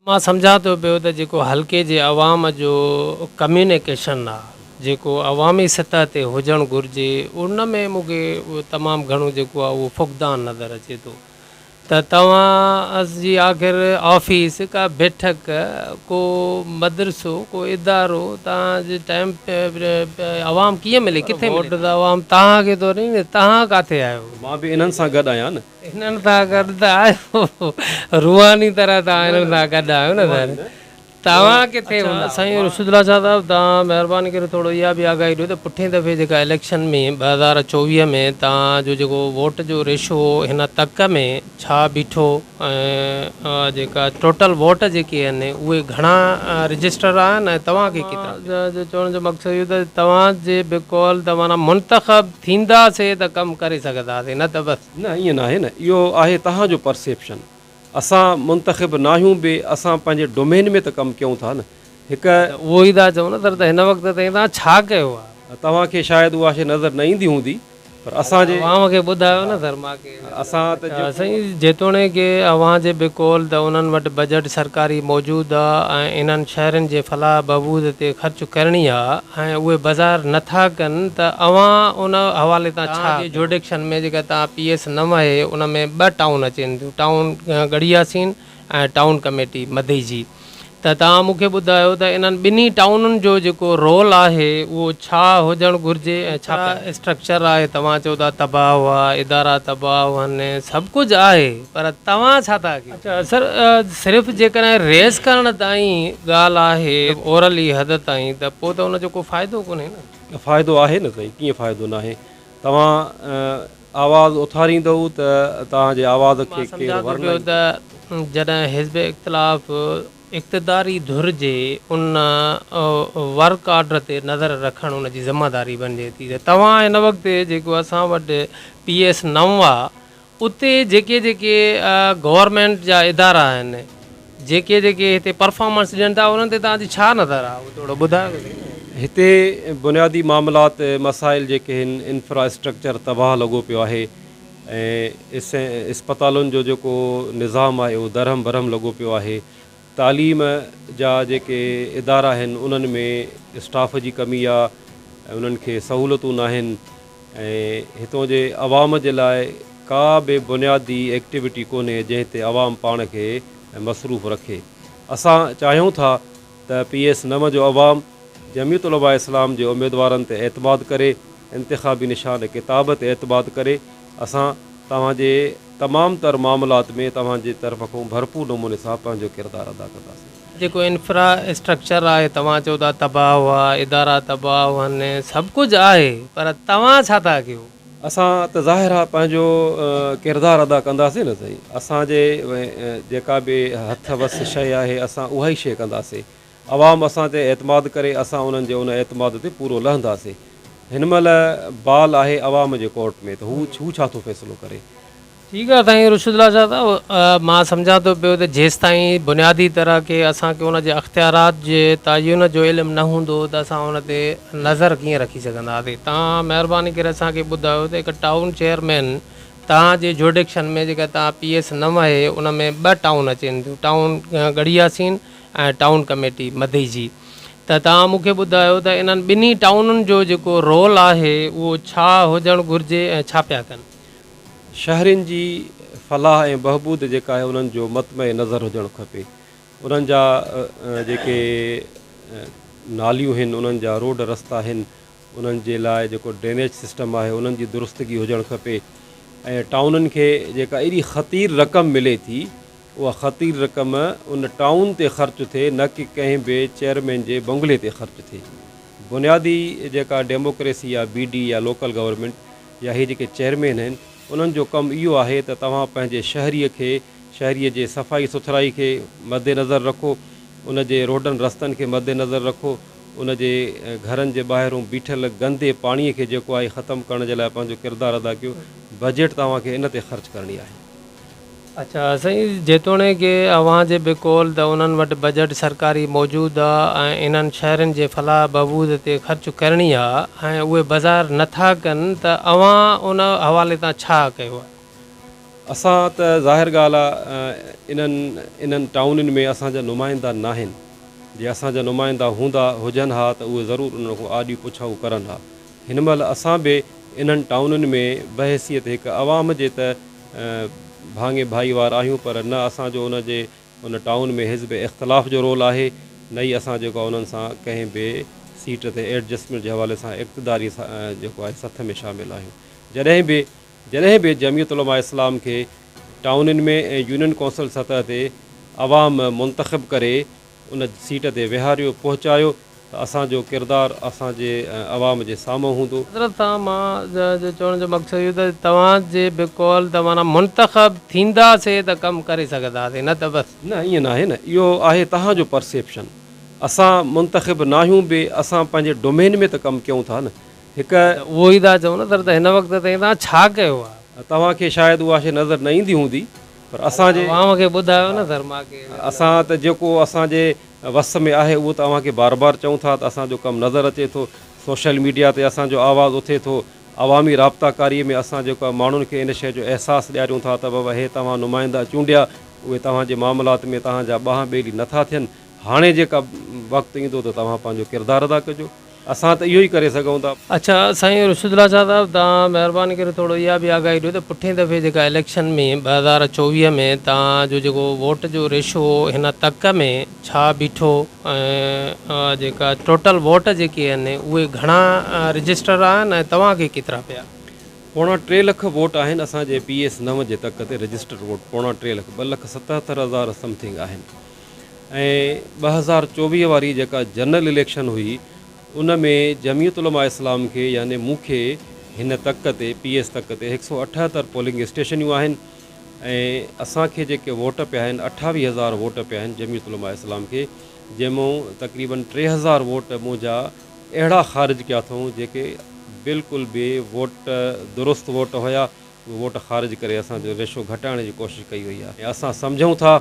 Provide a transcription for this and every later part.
مان سمجهان ٿو پيو ته جيڪو حلقي جي عوام جو ڪميونيڪيشن آ جيڪو عوامي سطح تي هجڻ گهرجي ان ۾ مون کي تمام گهڻو جيڪو آ اهو فقدان نظر اچي ٿو ته توهان جي آخر آفيس ڪا بيٺڪ ڪو مدرسو ڪو ادارو توهان جي ٽائيم عوام ڪيئن ملي ڪٿي ملي ووٽ ته عوام توهان کي ٿو ڏئي نه توهان ڪاٿي آهيو. مان به انهن سان گڏ آهيان نه. هنن سان گڏ ته آهيو، روحاني طرح توهان هنن سان گڏ آهيو نه سر، توهان ڪٿي هوندا؟ سائين رشيد الله شاهه صاحب توهان مهرباني ڪري ٿورو اها به آگاهي ڏيو ته پٺئين دفعي جيڪا اليڪشن ۾ 2024 ۾ توهان جو جيڪو ووٽ جو ريشو هن تڪ ۾ ڇا بيٺو ۽ جيڪا ٽوٽل ووٽ جيڪي آهن اهي گهڻا رجسٽر آهن ۽ توهان کي ڪيترا مليا؟ جو چوڻ جو مقصد اهو ته توهان جي بقول ته معنيٰ منتخب ٿينداسي ته ڪم ڪري سگهنداسي نه ته بس. نه ائين ناهي نه اهو آهي توهان جو پرسيپشن اسان منتخب ناهيون به اسان پنهنجي ڊومين ۾ ته ڪم ڪيون ٿا نه هڪ. ته اهو ئي ٿا چئون نه سر ته هن وقت تائين توهان ڇا ڪيو آهي؟ توهان کي شايد اها شيء نظر نه ايندي هوندي پر اسان جي. عوام کي ٻڌايو نه سر مان کي. اسان ته جيڪو. سائين جيتوڻيڪ اوهان جي بقول ته انهن وٽ بجيٽ سرڪاري موجود آ ۽ انهن شهرين جي فلاح بهبود تي خرچ ڪرڻي آ ۽ اهي بظاهر نه ٿا ڪن ته اوهان ان حوالي تان ڇا ڪيو؟ جي جوڊڪشن ۾ جيڪا تان پي ايس 9 آهي ان ۾ ٻه ٽائون اچين ٿيون town Garhi Yasin ۽ town committee Madeji ته توهان مون کي ٻڌايو ته انهن ٻنهي ٽائونن جو جيڪو رول آهي اهو ڇا هجڻ گهرجي ۽ ڇا اسٽرڪچر آهي توهان چئو ٿا تباهه هئا ادارا تباهه هئن سڀ ڪجهه آهي پر توهان ڇا ٿا ڪيو؟ اڇا سر صرف جيڪڏهن ريس ڪرڻ تائين ڳالهه آهي اورلي حد تائين ته پوء ته ان جو ڪو فائدو ڪونهي نه. فائدو آهي نه سائين ڪيئن فائدو ناهي توهان آواز اٿاريندؤ ته توهان جي آواز مان کي ڪير سمجهان ٿو ور نه پيو ايندو. ته جڏهن حزب اختلاف اقتداري ڌر جي ان ورڪ آرڊر تي نظر رکڻ ان جي ذميواري بنجي ٿي ته توهان هن وقت جيڪو اسان وٽ پي ايس 9 آ اتي جيڪي جيڪي گورنمينٽ جا ادارا آهن جيڪي جيڪي هتي پرفارمنس ڏين ٿا انهن تي توهان جي ڇا نظر آ اهو ٿورو ٻڌايو ته سهي. هتي بنيادي معاملات مسائل جيڪي هن انفرا اسٽرڪچر تباهه لڳو پيو آهي ۽ اسپتالن جو جيڪو نظام آهي اهو درهم برهم لڳو پيو آهي تعليم جا جيڪي ادارا آهن انهن ۾ اسٽاف جي ڪمي آ ۽ انهن کي سهولتون ناهن ۽ هتون جي عوام جي لاء ڪا به بنيادي ايڪٽيوٽي ڪونهي جنهن تي عوام پاڻ کي مصروف رکي. اسان چاهيون ٿا ته پي ايس 9 جو عوام جمعيت علماء اسلام جي اميدوارن تي اعتماد ڪري، انتخابي نشان ڪتاب تي اعتماد ڪري، اسان توهان جي تمام تر معاملات ۾ توهان جي طرف کان ڀرپور نموني سان پنهنجو ڪردار ادا ڪنداسين. جيڪو انفرا اسٽرڪچر آهي توهان چئو ٿا تباهه آ، ادارا تباهه هن، سڀ ڪجهه آهي پر توهان ڇا ٿا ڪيو؟ اسان ته ظاهر آ پنهنجو ڪردار ادا ڪنداسين نه سائين، اسان جي جيڪا به هٿ وس شيء آهي اسان اها ئي شيء ڪنداسين. عوام اسان تي اعتماد ڪري اسان انهن جي ان اعتماد تي پورو لهنداسين. هن مهل بال آهي عوام جي ڪورٽ ۾ ته هو ڇا ٿو فيصلو ڪري. ٺيڪ آهي سائين رشيد الله شاهه صاحب مان سمجهان ٿو پيو ته جيستائين بنيادي طرح کي اسان کي ان جي اختيارات جي تعين جو علم نه هوندو ته اسان ان تي نظر ڪيئن رکي سگهنداسين توهان مهرباني ڪري اسان کي ٻڌايو ته هڪ ٽائون چيئرمين توهان جي جوڊڪشن ۾ جيڪا توهان پي ايس 9 آهي ان ۾ ٻه ٽائون اچين ٿيون town Garhi Yasin ۽ town committee Madeji ته توهان مون کي ٻڌايو ته انهن ٻنهي ٽائونن جو جيڪو رول آهي اهو ڇا هجڻ گهرجي ۽ ڇا پيا ڪن؟ شهرين جي فلاح ۽ بهبود جيڪا آهي انهن جو مطمع نظر هجڻ کپي. انهن جا جيڪي ناليون هن، انهن جا روڊ رستا هن، انهن جي لاء جيڪو ڊرينيج سسٽم آهي انهن جي درستگي هجڻ کپي ۽ ٽائونن کي جيڪا ايڏي خطير رقم ملي ٿي اها خطير رقم ان ٽائون تي خرچ ٿئي نه ڪي ڪنهن به چيئرمين جي بنگلي تي خرچ ٿئي. بنيادي جيڪا ڊيموڪريسي يا بي ڊي يا لوڪل گورنمينٽ يا هي جيڪي چيئرمين آهن انهن جو ڪم اهو آهي ته توهان پنهنجي شهريء کي شهريء جي صفائي سٿرائي کي مد نظر رکو ان جي روڊن رستن کي مد نظر رکو ان جي گهرن جي ٻاهرون بيٺل گندي پاڻي کي جيڪو آهي ختم ڪرڻ جي لاء پنهنجو ڪردار ادا ڪيو بجيٽ توهان کي ان تي خرچ ڪرڻي آهي. اڇا سائين جيتوڻيڪ اوهان جي بقول ته انهن وٽ بجيٽ سرڪاري موجود آ ۽ انهن شهرين جي فلاح بهبود تي خرچ ڪرڻي آ ۽ اهي بظاهر نه ٿا ڪن ته اوهان ان حوالي تان ڇا ڪيو آ؟ اسان ته ظاهر ڳالهه آ انهن انهن ٽائونن ۾ اسان جا نمائندا ناهن. جي اسان جا نمائندا هوندا هجن ها ته اهي ضرور انهن کان آڏي پڇائو ڪرن ها. هن مهل اسان به انهن ٽائونن ۾ بحيثيت هڪ عوام جي ته ڀاڱي ڀائيوار آهيون پر نه اسان جو ان جي ان ٽائون ۾ حزب اختلاف جو رول آهي نه ئي اسان جيڪو آهي انهن سان ڪنهن به سيٽ تي ايڊجسٽمينٽ جي حوالي سان اقتداري جيڪو آهي سٿ ۾ شامل آهيون. جڏهن به جڏهن به جمعيت علماء اسلام کي ٽائونن ۾ ۽ يونين ڪونسل سطح تي عوام منتخب ڪري ان سيٽ تي ويهاريو پهچايو ته اسان جو ڪردار اسان جي عوام جي سامهون هوندو. حضرت سان مان جو چوڻ جو مقصد اهو ته توهان جي بقول ته معنيٰ منتخب ٿينداسي ته ڪم ڪري سگهنداسين نه ته بس. نه ائين ناهي نه اهو آهي توهان جو پرسيپشن اسان منتخب ناهيون به اسان پنهنجي ڊومين ۾ ته ڪم ڪيون ٿا نه هڪ. ته اهو ئي ٿا چئون نه سر ته هن وقت تائين توهان ڇا ڪيو آهي. توهان کي شايد اها شيء نظر نه ايندي هوندي پر اسان جي. عوام کي ٻڌايو نه سر مان کي. اسان ته جيڪو اسان جي وس ۾ آهي اهو ته اوهان کي بار بار چئون ٿا ته اسان جو ڪم نظر اچي ٿو، سوشل ميڊيا تي اسان جو آواز اٿي ٿو، عوامي رابطا ڪاري ۾ اسان جيڪو آهي ماڻهن کي ان شيء جو احساس ڏياريون ٿا ته بابا هي توهان نمائندا چونڊيا اهي توهان جي معاملات ۾ توهان جا ٻانهن ٻيلي نٿا ٿين، هاڻي جيڪا وقت ايندو ته توهان پنهنجو ڪردار ادا ڪجو. اسان ته اهو ئي ڪري سگهون ٿا. اڇا سائين رشيد الله شاهه صاحب توهان مهرباني ڪري ٿورو اها به آگاهي ڏيو ته پٺين دفعي جيڪا اليڪشن ۾ 2024 ۾ توهان جو جيڪو ووٽ جو ريشو هن تڪ ۾ ڇا بيٺو ۽ جيڪا ٽوٽل ووٽ جيڪي آهن اهي گهڻا رجسٽر آهن ۽ توهان کي ڪيترا پيا؟ پوڻا ٽي لک ووٽ آهن اسان جي پي ايس نو جي تڪ تي رجسٽر ووٽ پوڻا ٽي لک 2,77,000 سمٿنگ آهن. ۽ 2024 واري جيڪا جنرل اليڪشن هئي ان ۾ جمعيت علماء اسلام کي يعني مون کي هن تڪ تي پي ايس تڪ تي 178 پولنگ اسٽيشنيون آهن ۽ اسان کي جيڪي ووٽ پيا آهن 28,000 ووٽ پيا آهن جمعيت علماء اسلام کي جنهن مون تقريبن 3000 ووٽ منهنجا اهڙا خارج ڪيا اٿئون جيڪي بلڪل به ووٽ درست ووٽ هيا اهي ووٽ خارج ڪري اسان جو ريشو گهٽائڻ جي ڪوشش ڪئي وئي آهي ۽ اسان سمجهون ٿا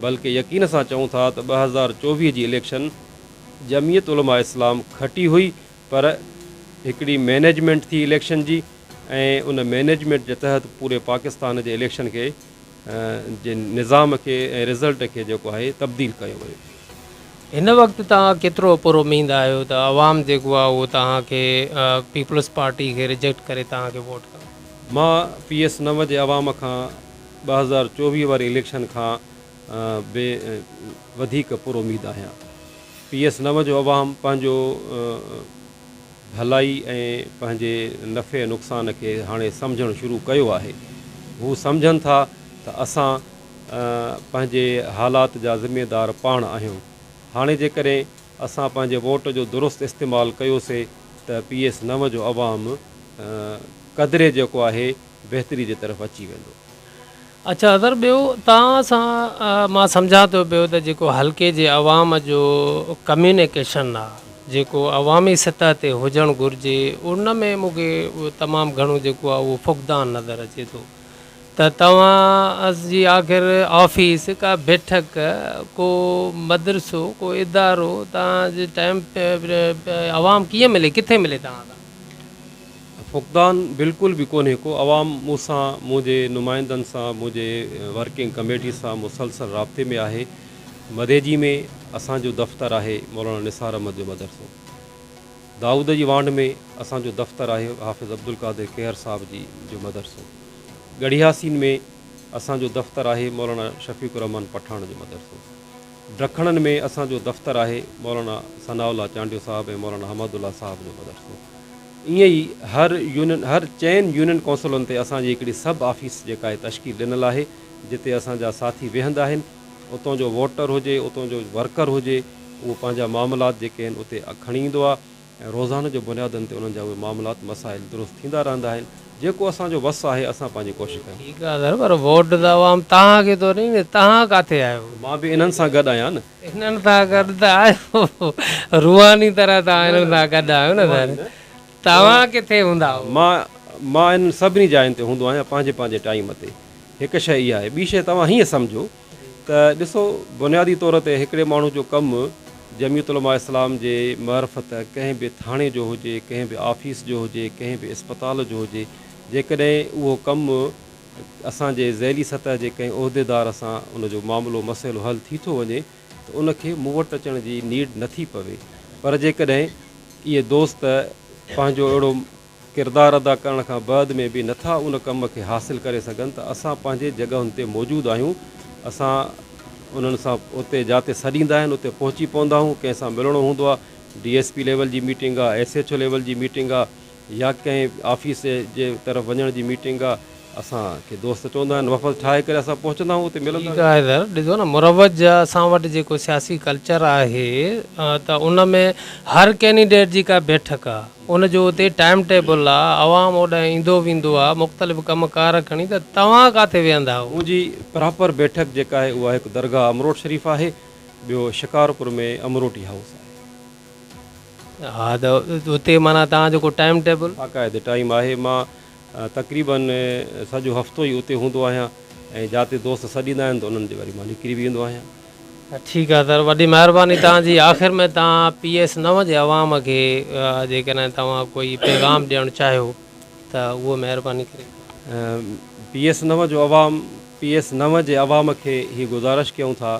بلڪه يقين سان چئون ٿا ته 2024 جي اليڪشن جمعيت علماء اسلام کٽي هئي پر هڪڙي مينيجمينٽ ٿي اليڪشن جي ۽ ان مينيجمينٽ جي تحت پوري پاڪستان جي اليڪشن کي جي نظام کي ۽ رزلٽ کي جيڪو آهي تبديل ڪيو ويو. هن وقت توهان ڪيترو پر اميد آهيو ته عوام جيڪو آهي اهو توهان کي پيپلز پارٽي کي ريجيڪٽ ڪري توهان کي ووٽ ڪندو؟ مان پي ايس نو جي عوام کان 2024 واري اليڪشن کان به وڌيڪ پر اميد آهيان. پي ايس نو جو عوام پنهنجو ڀلائي ۽ پنهنجي نفعي ۽ نقصان کي هاڻي سمجهڻ شروع ڪيو آهي. هو سمجهن ٿا ته اسان پنهنجي حالات جا ذميدار پاڻ آهيون. هاڻي جيڪڏهن اسان پنهنجي ووٽ جو درست استعمال ڪيوسي ته پي ايس نو جو عوام قدري جيڪو آهي بهتري جي طرف اچي ويندو. اڇا اظهر ٻيو توهان سان مان سمجهان ٿو پيو ته جيڪو حلقي جي عوام جو ڪميونيڪيشن آ جيڪو عوامي سطح تي هجڻ گهرجي ان ۾ مون کي تمام گهڻو جيڪو آ اهو فقدان نظر اچي ٿو ته توهان جي آخر آفيس ڪا بيٺڪ ڪو مدرسو ڪو ادارو توهان جي ٽائيم عوام ڪيئن ملي ڪٿي ملي توهان سان. فقدان بلڪل به ڪونهي ڪو، عوام مون سان، منهنجي نمائندن سان، منهنجي ورڪنگ ڪميٽي سان مسلسل رابطي ۾ آهي. مديجي ۾ اسان جو دفتر آهي مولانا نثار احمد جو مدرسو. دائود جي وانڍ ۾ اسان جو دفتر آهي حافظ عبدالقادر ڪيهر صاحب جي جو مدرسو. ڳڙهياسين ۾ اسان جو دفتر آهي مولانا شفيق الرحمان پٺاڻ جو مدرسو. ڊکڻن ۾ اسان جو دفتر آهي مولانا ثناء الله چانڊيو صاحب ۽ مولانا حماد الله صاحب جو مدرسو. ائين ئي هر يونين هر چئن يونين ڪونسلن تي اسان جي هڪڙي سب آفيس جيڪا آهي تشڪيل ڏنل آهي جتي اسان جا ساٿي ويهندا آهن اتون جو ووٽر هجي اتون جو ورڪر هجي اهو پنهنجا معاملات جيڪي آهن اتي کڻي ايندو آهي ۽ روزانه جو بنيادن تي انهن جا اهي معاملات مسائل درست ٿيندا رهندا آهن جيڪو اسان جو وس آهي اسان پنهنجي ڪوشش ڪيون. ٺيڪ آهي سر پر ووٽ ته عوام توهان کي ٿو ڏئي نه توهان ڪاٿي آهيو. مان به انهن سان گڏ آهيان نه. انهن سان گڏ ته آهيو روحاني طرح توهان انهن سان گڏ آهيو نه سر توهان ڪٿي هوندا آهيو. مان مان انهن سڀني جاين تي هوندو آهيان پنهنجي پنهنجي ٽائيم تي هڪ شيء اها آهي ٻي شيء توهان هيئن سمجهو ته ڏسو بنيادي طور تي هڪڙي ماڻهو جو ڪم جمعيت علماء اسلام جي معرفت ڪنهن به ٿاڻي جو هجي، ڪنهن به آفيس جو هجي، ڪنهن به اسپتال جو هجي، جيڪڏهن اهو ڪم اسان جي ذيلي سطح جي ڪنهن عهديدار سان ان جو معاملو مسئلو حل ٿي ٿو وڃي ته ان کي مون وٽ اچڻ جي نيڊ نه ٿي پوي پر جيڪڏهن اهي دوست پنهنجو اهڙو ڪردار ادا ڪرڻ کان بعد ۾ به نه ٿا ان ڪم کي حاصل ڪري سگهن ته اسان پنهنجي جڳهن تي موجود آهيون اسان انهن سان اتي جاتي سڏيندا آهن اتي پهچي پوندا آهيون ڪنهن سان ملڻو هوندو آهي ڊي ايس پي ليول جي ميٽنگ آهي ايس ايڇ او ليول جي ميٽنگ آهي يا ڪنهن آفيس جي طرف وڃڻ جي ميٽنگ آهي اسان کي دوست چوندا آهن وفد ٺاهي ڪري اسان پهچندا آهيون اتي ملندا ٺيڪ آهي سر ڏسو نه مروج اسان وٽ جيڪو سياسي ڪلچر آهي ته ان ۾ هر ڪينڊيڊيٽ جي ڪا بيٺڪ آ ان جو اتي ٽائيم ٽيبل آ عوام اوڏانهن ايندو ويندو آ مختلف ڪم ڪار کڻي ته توهان ڪاٿي ويهندا آهيو. منهنجي پراپر بيٺڪ جيڪا آهي اها هڪ درگاهه امروٽ شريف آهي ٻيو شڪارپور ۾ امروٽي هائوس آهي. ها ته اتي معنيٰ توهان جو ڪو ٽائيم ٽيبل. باقاعده ٽائيم آهي مان تقريباً سڄو هفتو ئي اتي هوندو آهيان ۽ جاتي دوست سڏيندا آهن ته انهن ڏي وري مان نڪري به ايندو آهيان. ٺيڪ آهي سر وڏي مهرباني توهان جي آخر ۾ توهان پي ايس نو جي عوام کي جيڪڏهن توهان ڪوئي پيغام ڏيڻ چاهيو ته اهو مهرباني ڪري. پي ايس نو جو عوام پي ايس نو جي عوام کي هي گذارش ڪيون ٿا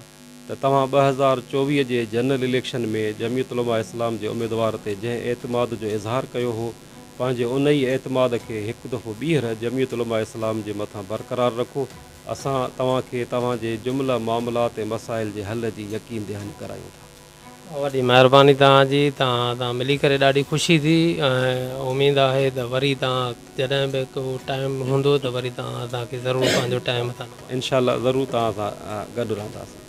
ته توهان 2024 جي جنرل اليڪشن ۾ جمعيت علماء اسلام جي اميدوار تي جنهن اعتماد جو اظهار ڪيو هو پنهنجي انهيء اعتماد کي هڪ دفعو ٻيهر جمعيت علماء اسلام جي مٿان برقرار رکو. اسان توهان کي توهان جي جمله معاملات ۽ مسائل جي حل جي يقين دهاني ڪرايون ٿا. وڏي مهرباني توهان جي توهان سان ملي ڪري ڏاڍي خوشي ٿي ۽ اميد آهي ته وري توهان جڏهن به ڪو ٽائيم هوندو ته وري توهان اسان کي ضرور پنهنجو ٽائيم سان نوازيندا. انشاء الله ضرور توهان سان گڏ رهنداسين.